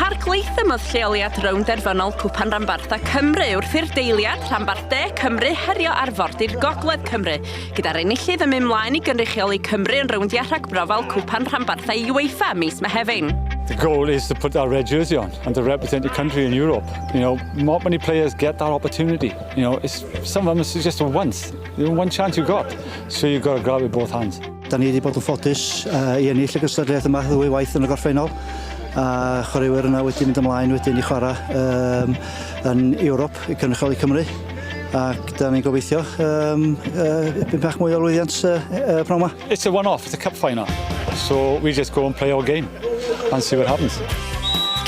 Mharc Latham oedd lleoliad rownd derfynol Cwpan Ranbarthau Cymru wrth i'r deiliad rhanbarth De Cymru herio arfordir Gogledd Cymru, gyda'r enillydd yn mynd mlaen i gynrychioli Cymru yn rowndiau rhagbrofol Cwpan Rhanbarthau UEFA mis Mehefin. The goal is to put our red jersey on and to represent the country in Europe. Not many players get that opportunity. It's some of them, it's just once. One chance you got. So you've got to grab it with both hands. Da ni wedi bod yn ffodus i ennill y gystadleuaeth yma ddwy waith yn y gorffennol a chwaraewyr yna wedi mynd ymlaen wedyn i chwarae yn Ewrop i cynrychioli Cymru ac da ni'n gobeithio bach mwy o lwyddiant pnawn 'ma. It's a one-off, it's a cup final. So we just go and play our game and see what happens.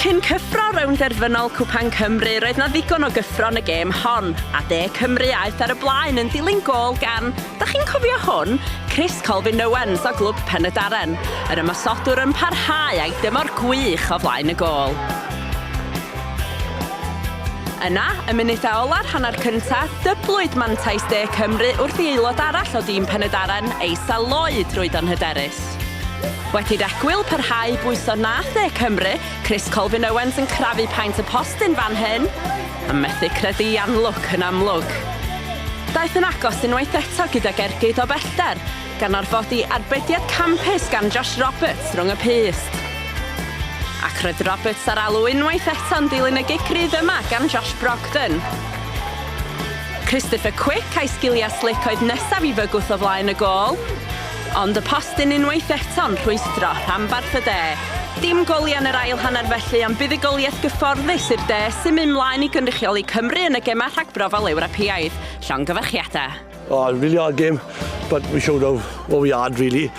Cyn cyffro rownd derfynol Cwpan Cymru, roedd na ddigon o gyffro yn y gêm hon, a De Cymru aeth ar y blaen yn dilyn gôl gan, da chi'n cofio hwn? Chris Colvin Owens o glwb Penydarren, yr ymosodwr yn parhau a'i dymor gwych o flaen y gôl. Yna, y munudau ola'r hanner cyntaf, dyblwyd mantais De Cymru wrth i aelod arall o dîm Penydarren, Eisa Lloyd, rwydo'n hyderus. Wedi'r egwyl parhau bwyso nath De Cymru, Chris Colvin Owens yn crafu paent y postyn fan hyn, a methu credu anlwc yn amlwg. Daeth yn agos unwaith eto gyda ergyd o bellter, gan orfodi arbediad campus gan Josh Roberts rhwng y pyst. Ac roedd Roberts ar alw unwaith eto'n dilyn y gic rydd yma gan Josh Brogdon. Christopher Quick a'i sgiliau slick oedd nesaf i fygwth o flaen y gôl, ond y postyn unwaith eto'n rhwystro rhanbarth y de. Dim goliau yn yr ail hanner felly, ond buddugoliaeth gyfforddus i'r de sy'n mynd mlaen i gynrychioli Cymru yn y gemau rhagbrofol Ewropeaidd. Llongyfarchiadau. Oh, really hard game, but we showed what we had, really.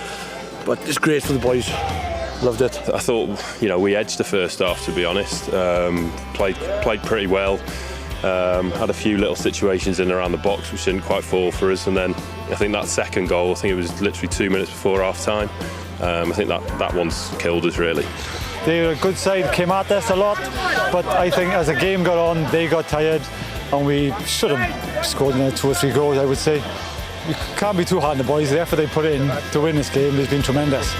But it's great for the boys. Loved it. I thought we edged the first half, to be honest. Played pretty well. Had a few little situations in around the box which didn't quite fall for us. And then I think that second goal, I think it was literally 2 minutes before half time. I think that one's killed us, really. They were a good side, came at us a lot, but I think as the game got on, they got tired and we should have scored another two or three goals, I would say. You can't be too hard on the boys. The effort they put in to win this game has been tremendous.